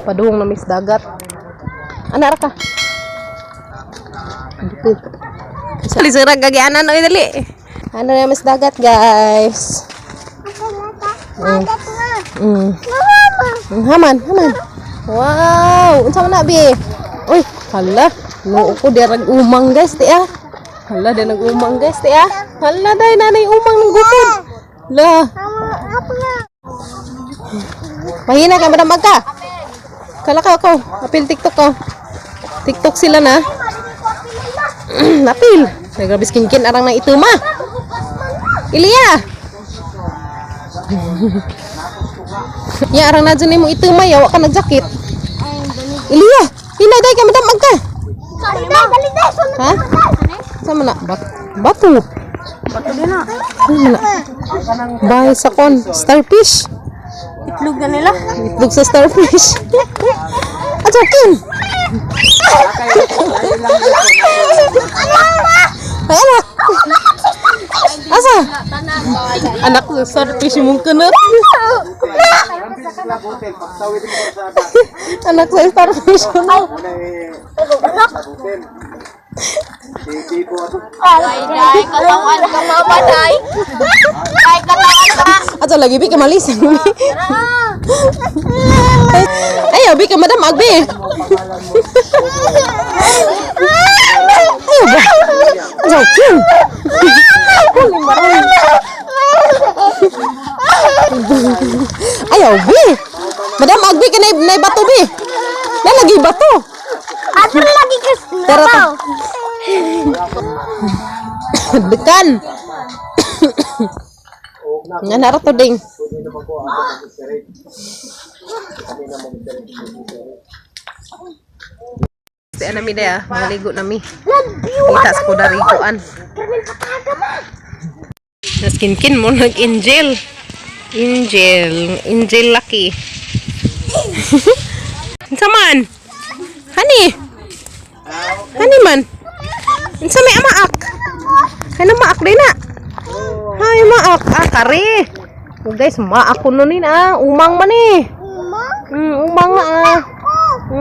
Padung na mis dagat. Ana ra ka. Dito. Sali sira gagianan oy, dali. Ano na mis dagat, guys. Haman, haman. Wow, unsa man na, bi? Uy, hala. No ko di rag umang, guys, ti ah. Hala, di nag-umang, guys, ti ah. Hala, day nanay umang ng gumod. La. Mahina ka, madam ka. Kala ka ako. Apil TikTok ko. TikTok sila na. Napil. Ay, grabe skinkin arang na ituma. Ilya. Ya arang na dyan mo ituma yawa ka nag-jacket. Ilya, hinay day ka madam ka. Ha? Sama na bato. Bato din na. Ano na? Bahay sa kon, starfish. Itlog na nila. Itlog sa starfish. Ajokin. Ay, anak. Asa? Anak sa starfish mong kunot. Anak sa starfish mo. Ay, day, katawan ka, mama, day. Ay, katawan ka. Ato lagi bi ka malis. Ayaw bi ka madam agbi. Ayaw ba? Joking. Ayaw bi. Madam agbi ka na bato bi. Na lagi bato. Ato lagi ka. Tara ta. Dekan. Nga nara to ding. Di nami day ah, maligo nami. Kita sa kudariguan. Naskinkin mo nag-angel. Angel, angel lucky. Unsa man? Hani? Hani man? Unsa may amaak? Kaya maak din na. Hay maak. Ah, kare. Oh, guys, maak ko nun ah. Umang man eh. Umang na ah.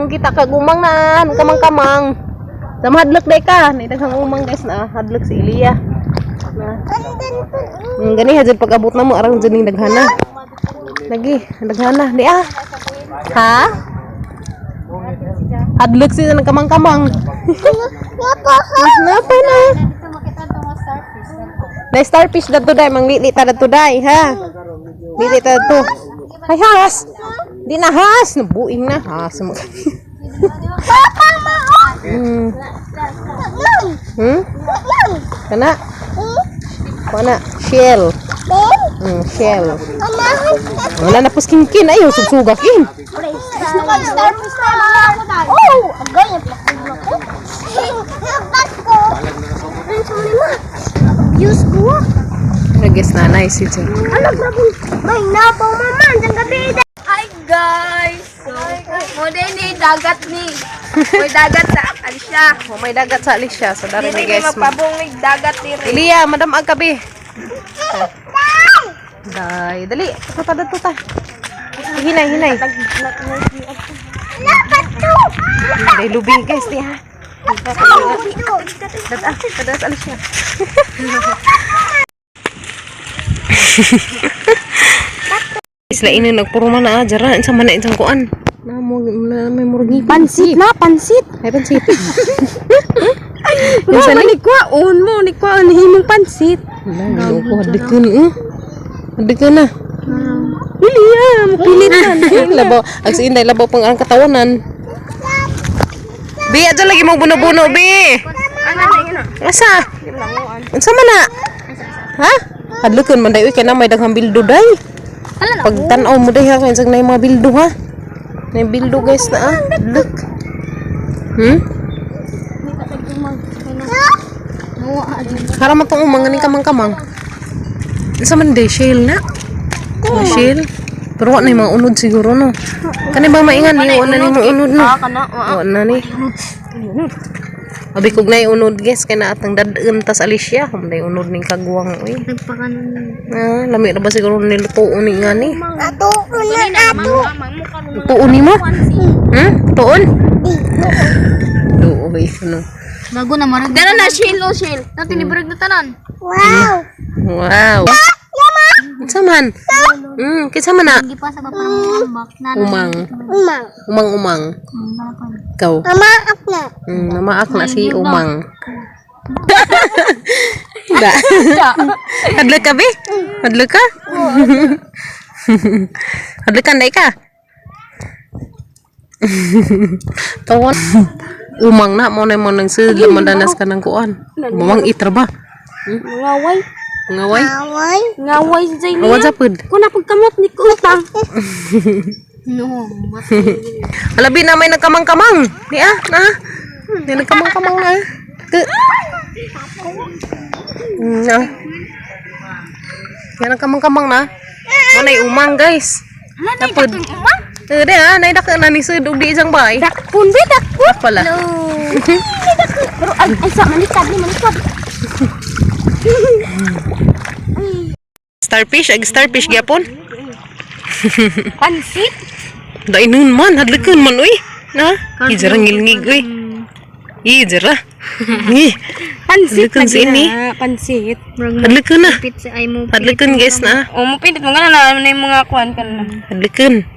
Kita kag umang na ah. Kamang-kamang. Sa hadlok day ka. Naitaghang umang, guys, na ah. Hadlok si Ilya. Na. Gani hadjud pag-abot na mo arang dyan ning daghana. Lagi, daghana. Di ah. Ha? Hadlok siya ng kamang-kamang. Napa na? Dai starfish dadto dai, manglili ta dadto dai ha. Lili ta dadto. Ay has. Di na has, nabuing na has. Kana? Kana shell. Shell. Wala na puskinkin ayo sugsuga kin. Oh, agay ko. Ko. Use ko. Nagis nanay si Jay. Ano grabe? May napaw mama, ang gabi. Hi guys. So, mo din ni dagat ni. May dagat sa Alicia. Oh, may dagat sa Alicia. So dari Dili ni guys. magpabungig dagat diri. Ilya, madam agkabi. Dai, dali. Tuta ta tuta. Hinay, hinay. Dai lubing, guys, di ha. Dada, dada sa Alicia. Isla ini nagpuro man na jara unsa man na isang kuan. Na mo na may murag ngipin. Pansit na, pansit. Ay pansit. Mo ni kwaon mo ni kwaon himong pansit. Wala, ko hadikon eh. Hadikon na. Dili ah, mapilit na. Labaw, ag si Inday labaw pang ang katawanan. Bi, adto lagi mo buno-buno, bi. Asa? Unsa man na? Ha? Hadlokon man day uy kay na may daghang bildo day. Pag tan-aw mo day ha kay sa nay mga bildo ha. Nay bildo, guys, na ah. Look. Hara man tong umang ganing kamang-kamang. Unsa man day shell na? Mga shell. Pero wa na yung mga unod siguro no. Kani ba maingan ni wa na ni mga unod no. Wa na ni. Abi kog nay unod, guys, kay naatang dadun tas Alicia, nay unod ning kagwang uy. Nagpakanon. Ah, lami ra ba siguro nilutuon ni nga ni? Ato na ato. Tuon nimo? Tuon? Duoy ano. Bago na marag. Dala na shell o shell. Na tinibrag na tanan. Wow. Wow. Unsa man? Kinsa man na? Hindi pa sa parang ambak na. Umang. Umang. Umang umang. Ikaw. Mamaak na. Namaak na si Umang. Da. Hadlok ka, be? Hadlok ka? Hadlok ka, nday ka? Tawon. Umang na, mo na mo nang sid, madanas ka ng kuan. Mamang itra ba? Ngaway. Ngaway? Ngaway. Ngaway sa Awan sa pud. Kung napagkamot ni kutang. No. Alabi na may nagkamang-kamang. Di ah, na. Di nagkamang-kamang na. Ke. Na. Yan nagkamang-kamang na. Manay umang, guys. Tapod. Umang. Eh, di ah, nay dako na ni sud og di isang bay. Dakpon be dakpon. Pala. No. Pero ay, ay sa malikad ni malikad. Starfish, ag starfish gyapon. Pansit. Dai nun man, hadlokon man uy. Na, ijara ngilngig uy. Ijara. Ngi. Pansit Hadlokon sa ini. Pansit. Hadlokon na. Pizza ay mo. Hadlokon, guys, na. O mo pindot mo nga na na yung mga kuan ka na. Hadlokon.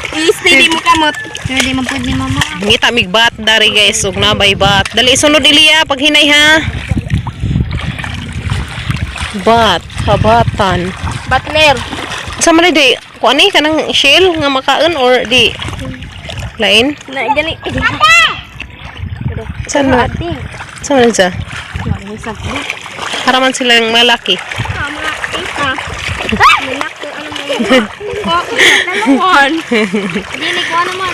I-steady mo kamot. Pwede mo pwede mama. Ngita mig bat dari, guys, ug nabay bat. Dali sunod Iliya pag hinay ha. Bat, habatan. Butler. Sa man di kuan ni kanang shell nga makaon or di lain? Na gani. Saan mo? Ate. Saan man siya? Para man silang malaki. Tama, tita. Malaki, ano mo? Dalawan. Dili ko naman.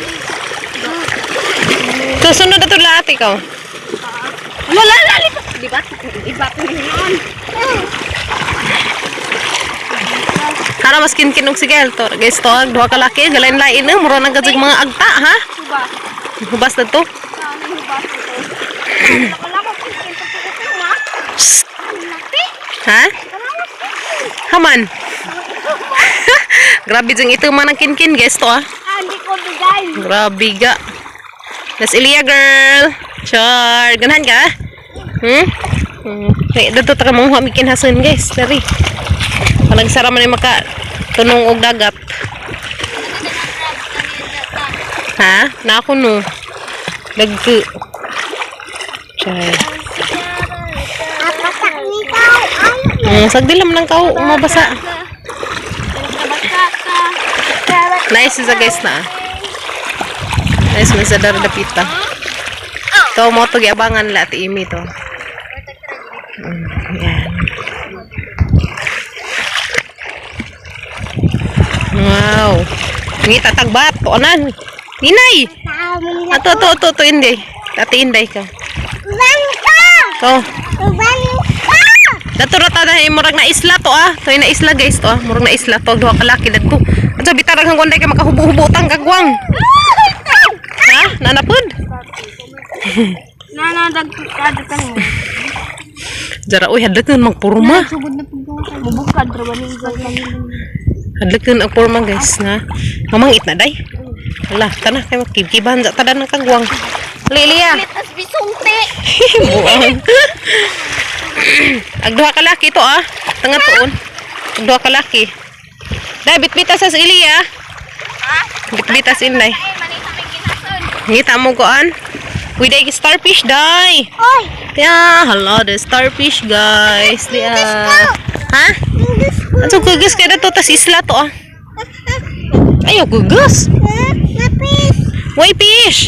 So sunod na to lahat ikaw. Wala lali. Di ba? Iba ko yun. Para mas kinkinog si Gael to. Guys, to ang duha ka laki galain lain eh mura nang gadzig mga agta ha. Suba. Hubas na to. Saan ang hubas ito? Wala ko kung ma. Laki. Ha? Haman. Grabe jeng ito man ang kinkin, guys, to ah. Ah, hindi ko bigay. Grabe ga. Nas Ilya girl. Char, ganahan ka? Hmm? Ay, dito ta ka mong hamikin hason, guys. Dari. Panagsara man ay maka tunong og dagat. Ha? Na ako no. Dagko. Char. Apatak ni kau. Sagdi lang ng kau mabasa. Nice sa guys na. Nice man sa dapita. To mo to giabangan la ati Imi to. Yan. Wow. Ngita tagbat to anan. Inay. Ato ato ato to inday. Ati Inday ka. Bangka! To. Bangka! Dato ra ta dahil murag na isla to ah. To na isla, guys, to ah. Murag na isla to duha ka laki dadto. At sabi tarang hanggon kay makahubo-hubo tang kagwang. Ha? Nanapod? Na dag kad ka mo. Jara uy hadlokon magpurma. Sugod na paggawa. Bubukad ra ba ni Hadlokon ang purma, guys, na. Mamangit na day. Hala, kana kay makibkiban sa tadan ng kagwang. Lilia. As bisungti. Buang. Ag duha ka laki to ah. Tanga tuon. Ag duha ka laki. Dai bitbitas sa Iliya. Bitbitas inday. Ay, manita may kinason. Ngita mo koan. Uy, day starfish day. Oy! Ya, hello the starfish, guys. Diya. Ha? Ano kugus kay dato tas isla to ah. Ayaw kugus. Napis! Way fish.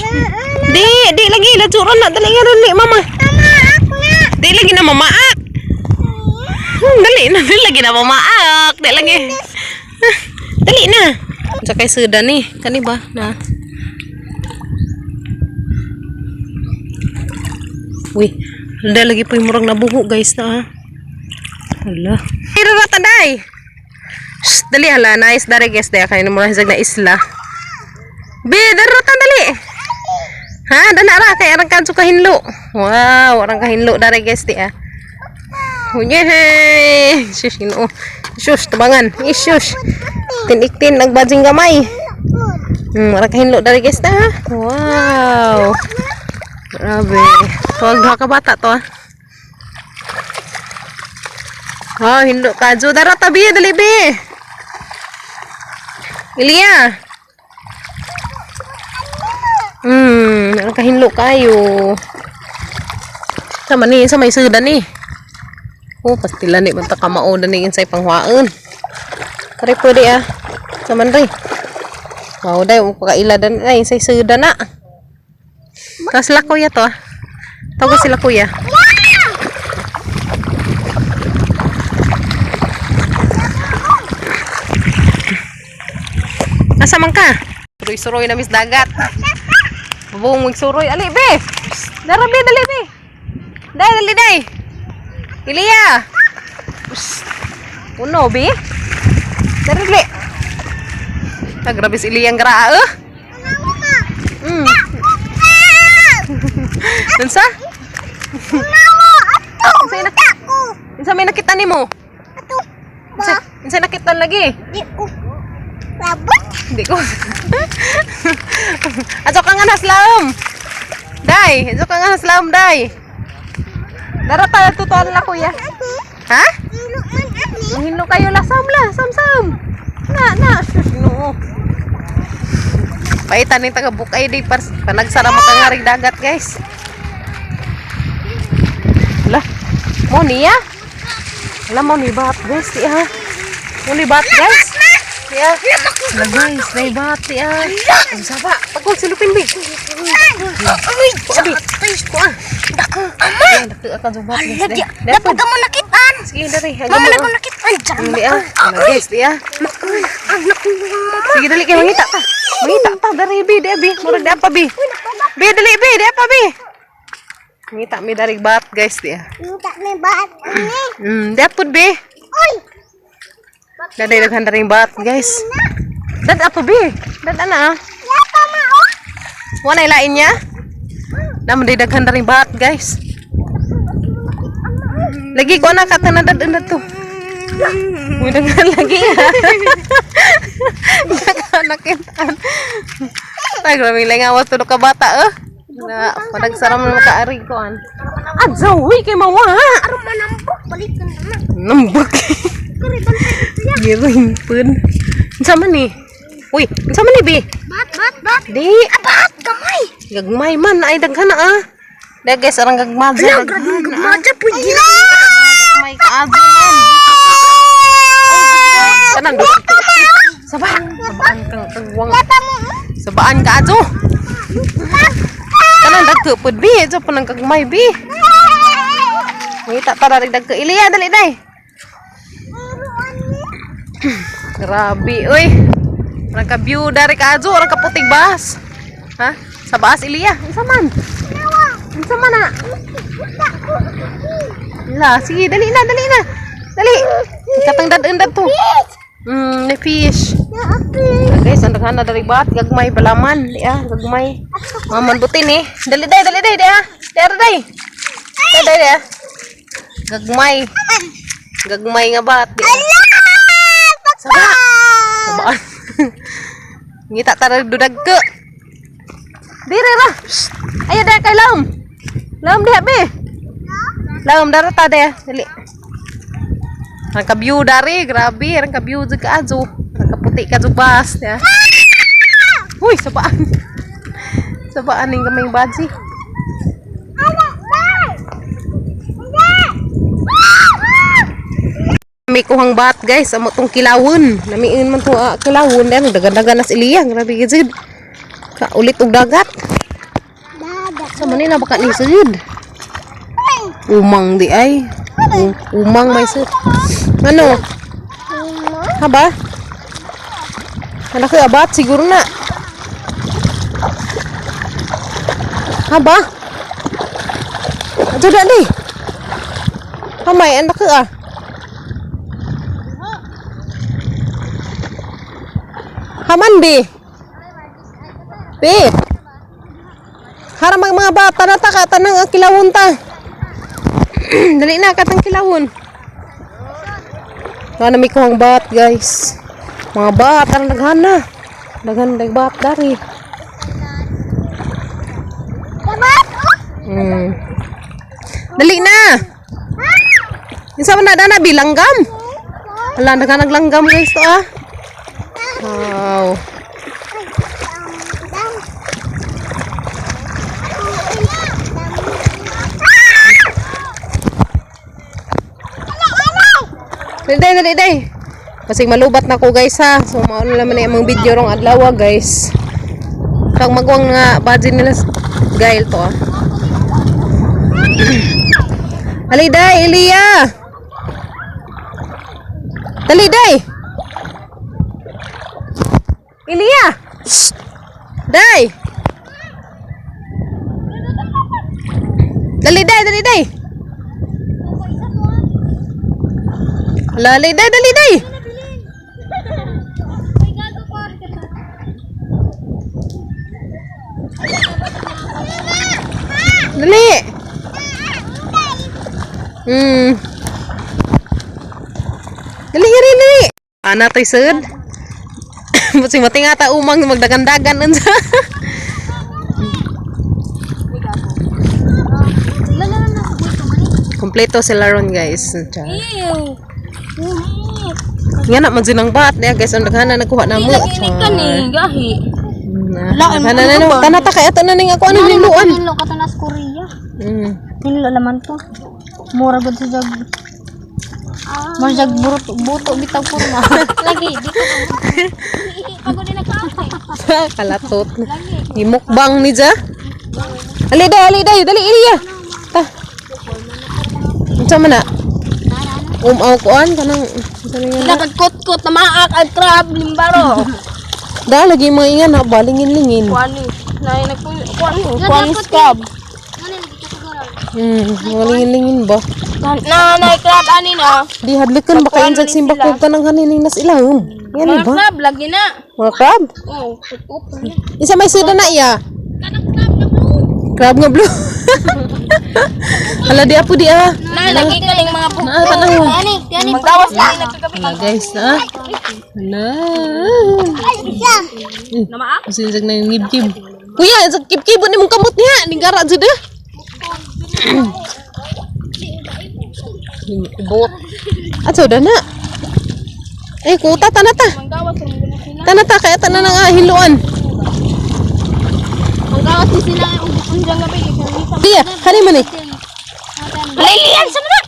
Di, di lagi ladzuron na dali nga ron ni mama. Tamaak na! Di lagi na mamaak. Dali na, di lagi na mamaak. Di lagi. Ah, dali na. Sa kay suda ni, kani ba na? Uy, hala lagi pa yung murag nabuho, guys, na ah. Hala. Pero rata day. Shh, dali hala, nice dare guys, daya kayo murag na isla. Be, daro ta dali. Ha, dana ra kay arang kadto kahinlo. Wow, arang kahinlo dara, guys, di ah. Yay! Shush, Ginoo. Shush, tabangan. Shush. Tiniktin nagbajing gamay. Arang kahinlo dara, guys, ta. Wow. Grabe. Tuwag duha ka bata to ah. Wow, hinlo ka. Dara tabi, dali be. Ilya. Ang kahinlo kayo. Sama ni, sa may sudan ni. Oh, pastila ni man ta kamao ni insay panghuaon. Kare pwede ah. Sa man rin. Wow, day mo pakaila dan ay insay sudan na. Tapos sila kuya to ah. Tawag sila kuya. Asa man ka? Suroy-suroy na mis dagat. Buong magsuroy. Ali, be! Dara, be! Dali, be! Day, dali, day! Ilya! Psst. Uno, be? Dara, dali! Ah, grabe si Ilya ang garaa, eh! Unsa? Unsa may nakita nimo? Unsa nakita lagi? Di ko. Labot. Hindi ko. Ato ka nga naslam. Day, ato ka nga naslam, day. Dara ta tutuan la kuya. Ha? Ilo man ani. Hinlo kayo la sam la, sam sam. Na na, sus no. Paitan ni taga bukay di par panagsara makangarig dagat, guys. Lah, mo niya? Wala mo ni bat, guys, di ha. Mo ni bat, guys. Di ha. Wala, guys, may bat di ha. Ang saba, pagkol silupin bi. Uy, Abi. Kuha. Dako ama. Ay, dako ka zubat, guys. Lagi, Dai. dapat ka mo nakitaan. Sige, dali. Mama na ko nakitaan. Diyan. Di ha. Wala, guys, di ha. Ang naku mama. Sige, dali kay mangita ta. Mangita ta dari bi, di bi. Murag di pa bi. Bi, dali bi, di pa bi. Mangita mi dari bat, guys, di. Minta ni baat ani. Di pud bi. Uy. Daday daghan dari bat, guys. Dad ato bi. Dad ana ah. Ya tama oh. Wala ilain niya. Naman day daghan dari bat, guys. Lagi ko na katanan dad dad to. Uy, daghan lagi ha. Daghan nakitaan. Ay, grabe lang awas to ka bata eh. Na, panagsaram na makaari ko an. Adzaw, uy, kay mawa. Aron manambok balik ka na. Nambak. Kuri bantay dito ya. Girimpun. Unsa man ni? Uy, unsa man ni bi? Bat bat bat. Di, Bat gamay. gagmay man ay daghan na ah. Da guys, arang gagmay. Ala, grabe gamaja pud gina. Gagmay ka adyo man. Tanan do. Sabaan, sabaan kang kagwang. Sabaan ka adyo. Tanan dagko pud bi, adyo pa nang kagmay bi. Ngita ta ra dagko. Iliya dali day. Grabe, uy. Arang ka view dari ka adyo, arang ka putig bas. Ha? Sa baas Iliya, unsa man? Unsa man ah? La, sige, dali na, dali na. Dali. Katang dad-undad to. May fish. Ah, guys, ang daghan na dari bat, gagmay balaman, di ah, gagmay. Maman butin eh. Dali day, dali day, di ah. Di ah, day. Day, day, di ah. Gagmay. Gagmay nga bat, di ah. Saba. Sabaan. Ngita tara dudag ke. Dire ra. Shh. Ayo dah kay Lam. Lam diha be. Lam dara ta de. Dali. Ang ka-view dari, grabe, ang ka-view jud ka ajo. Ang kaputi ka jud bas, ya. Uy, sabaan. Sabaan ning kamay badzi. May kuhang bat, guys, amo tong kilawon. Namiin man to ah, kilawon dahil dagan-dagan nas iliya, grabe gid. Ka ulit og dagat. Dagat. Sa manila baka ni sud. Umang di ay. Umang may sud. Ano? Ha ba? Anak ko abat siguro na. Ha ba? Ato dali. Hamay anak ko ah. Haman bi. Bi. Haram ang mga bata na ta ka tanang ang kilawon ta. Dali na katang kilawon. Nga na may kuhang bat, guys. Mga bat ang daghan na. Daghan dag bat dari. Dali na. Isa man na dana bilanggam. Ala, daghan naglanggam, guys, to ah. Wow. Dali day, dali day. Kasi malubat na ko, guys, ha. So mauna naman na yung mga video rong adlaw, guys. Kang magwang nga budget nila gail to ah. Dali day, Elia. Dali day. Elia. Shh. Day. Dali day, dali day. Hala, dali day, dali day. Dali. Dali, dali, dali. Ana to'y sud. Basig matinga ta umang magdagandagan unsa. Kompleto sila ron, guys. Char. Ew. Nga na man ang bat niya, guys, ang daghan na nagkuha na mo. Kan ni gahi. Na, daghan na na. Tana ta kay ato na ning ako ano niluan. Nilo ka to nas Korea. Nilo naman to. Mura gud sa jag. Mura jag buto buto bitaw kurma. Lagi dito. Pagod din nagkape. Kalatot. Imukbang ni ja. Ali day, ali day, dali Ilya. Ta. Unsa man na? Umaw kuan kanang unsa na yan? Nagkot-kot na maak ang crab limbaro. Da lagi mga ingan ha, balingin-lingin. Kuan ni. Nay nagkuan kuan crab. Mga lingin-lingin ba? Na nay crab ani na. Di hadlikan baka insag simbak kog kanang hanining nas ilahom. Yan Mga ba? crab lagi na. Mga crab. Oh, kut-kut. Isa may suda na iya. Crab nga blue. Hala di apo di ah. Na lagi ka ning mga Na tanaw. Ani, ani. Magawas na nagkagabi. Hala, guys, na. Hala. Namaak. Sinsag na yung ngib-kib. Kuya, sa kib-kibon ni mong kamot niya. Ninggara jud ah. Ibot. Ato da na. Eh, kuta tana ta. Manggawas ra mo sila. Tana ta kaya tana na nga hiluan. Manggawas ni sila ang unjang gabi kay Kuya, hani man eh. Lilian sa mga.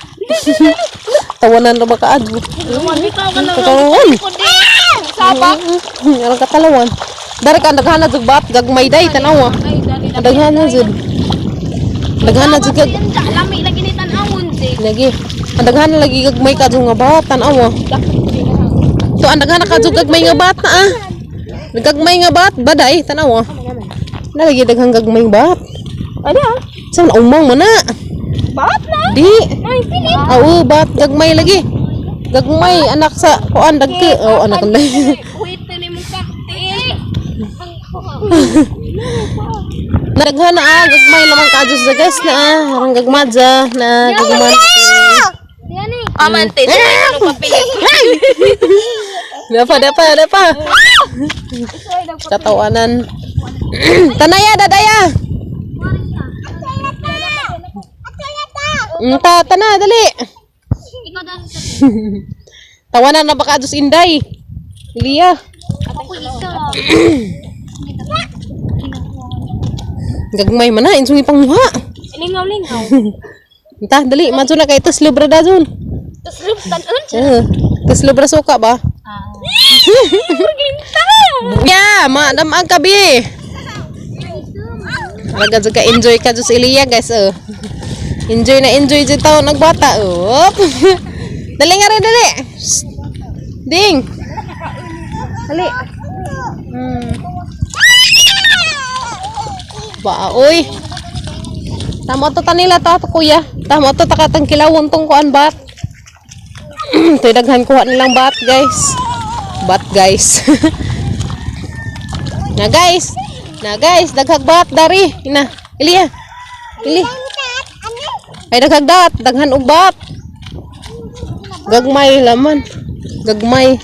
Tawanan ra ba kaad? Bitaw ka na. Katawan. Sabak. Arang katalawan. Dari ka daghan na jud bat gagmay day tanawa. Ay, dali na. Daghan na jud. Daghan na jud gag Lami lagi ni tan-awon si. lagi. Ang daghan na lagi gagmay ka jud nga bat tanawa. To ang daghan na ka jud gagmay nga bat na ah. Gagmay nga bat baday tanawa. Na lagi daghang gagmay bat. Ano? Sa na umang man na. Bat na. Di. Ay, pilit. Aw, bat gagmay lagi. Gagmay anak sa kuan dagke. Oh, anak na. Wait na ni mong cocktail. Daghan na ah, gagmay lamang ka sa guys na ah. Arang gagmadja na gagmay. Amante, ano papilit? Dapa, dapa, dapa. Katawanan. Tanaya, dadaya. Ta, tana, dali. Tawanan na baka Diyos Inday. Liya. Ako isa. Gagmay man na, insong ipangmuha. Lingaw-lingaw. Ta, dali, madyo na kay tos lubra da dun. Tapos lubtan. Eh, tos lubra suka ba? Ya, madam ang kabi. Talaga jud ka enjoy ka Diyos Eliya, guys, oh. Enjoy na enjoy jud taon nagbata. Oh. Dali nga rin, dali. Shh. Ding. Dali. Ba, oy. Tama to tanila ta kuya. Tama to takatang kilawon tong kuan bat. To'y daghan kuha nilang bat, guys. Bat, guys. Na guys. Na guys, daghag bat dari. Ina. Ilya. Ili. Ay, daghag dat, daghan og bat. Gagmay laman. Gagmay.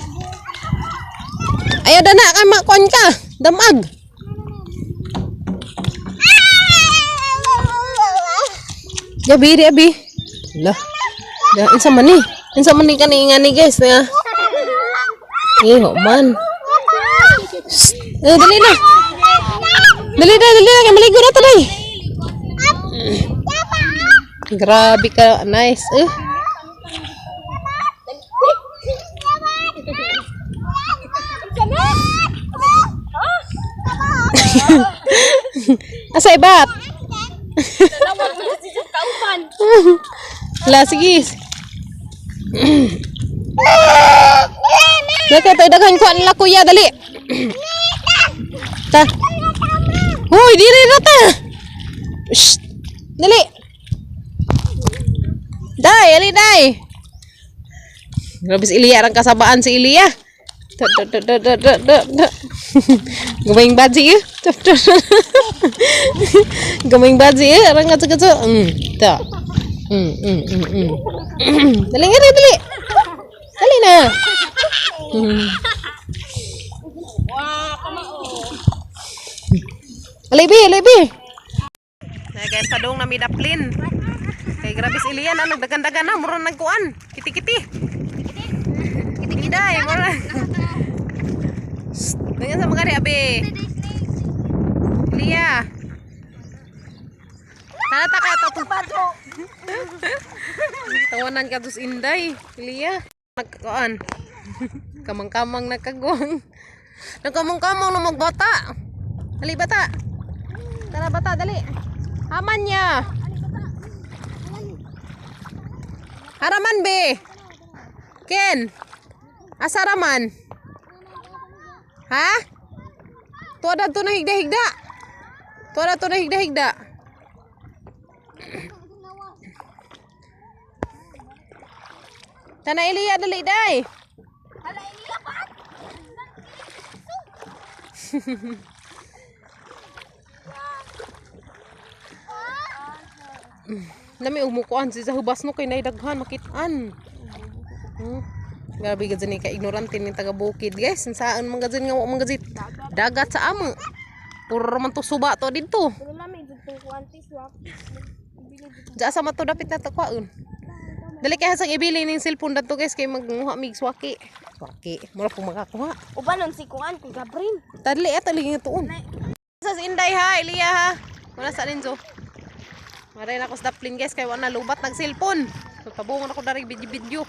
Ayaw dana kay makuan ka. Damag. Gabi di abi. Lah. Lah unsa man ni? Unsa man ni kani nga ni, guys, nga? Eh, ho man. Shh. Eh, dali na. Dali na, dali na. Kay maligo na to, day. Grabe ka. Nice. Eh. Asa ibat? La, sige. Dali tayo, daghan kuan nila, kuya, dali. Ta. Hoy, dili na ta. Shh. Dali. Dai, ali dai. Grabe si Ilya, arang kasabaan si Ilya. Da, da, da, da, da, da, da, da. Gumayng bad siya. Da, da, da. Gumayng bad siya. Arang katso katso. Ta. Dali nga na, dali. Dali na. Alay, bi, alay, bi. Na guys, padung na midaplin. Kay grabe si Ilian, ano, nagdagan-dagan na, mura nagkuan. Kiti-kiti. Kiti-kiti day, mura. Shh, ganyan sa mga ri, abe. Lia. Tara ta ka to. Tawanan ka tos Inday. Lia. Nagkuan. Kamang-kamang nagkagwang. Nagkamang-kamang na magbata. Dali, bata. Tara, bata, dali. Haman niya. Haraman be. Ken. Asa raman? Ha? Tuwa to na higda-higda. Tuwa to na higda-higda. Tana Eliya, dali day. Nami umukuan si sa hubas no kay naidaghan makitaan. Grabe gud ni ka ignorante ni taga bukid, guys. Saan man gud nga wa man gud dagat sa amo. Puro man to suba to didto. Diya sa mato dapit na takwaon. Dali kay hasang ibili ning cellphone dadto, guys, kay magnguha mig swaki. Swaki, mura pong makakuha. Uban si kuan kay Gabrin. Tadli at lagi nga tuon. Sa Inday ha, Eliya ha. Wala sa Linzo. Maray na ako sa daplin, guys, kay wala lubat nag cellphone. So tabungon ako dari video-video.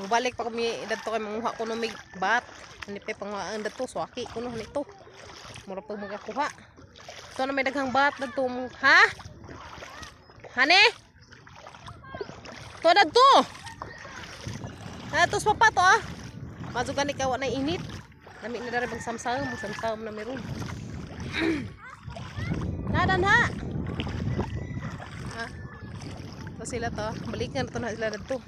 Mubalik pa kami dadto kay manguha ko no mig bat. Ani pa panguhaan dadto swaki kuno nito. Mura pag makakuha. So na may daghang bat dadto mo, ha? Hane? To dadto. Ha, tos pa pa to ah. Mazugan ikaw na init. Lami na dari magsamsam, magsamsam na meron. Nadan ha. Ha. To sila to. Balikan to na sila dito.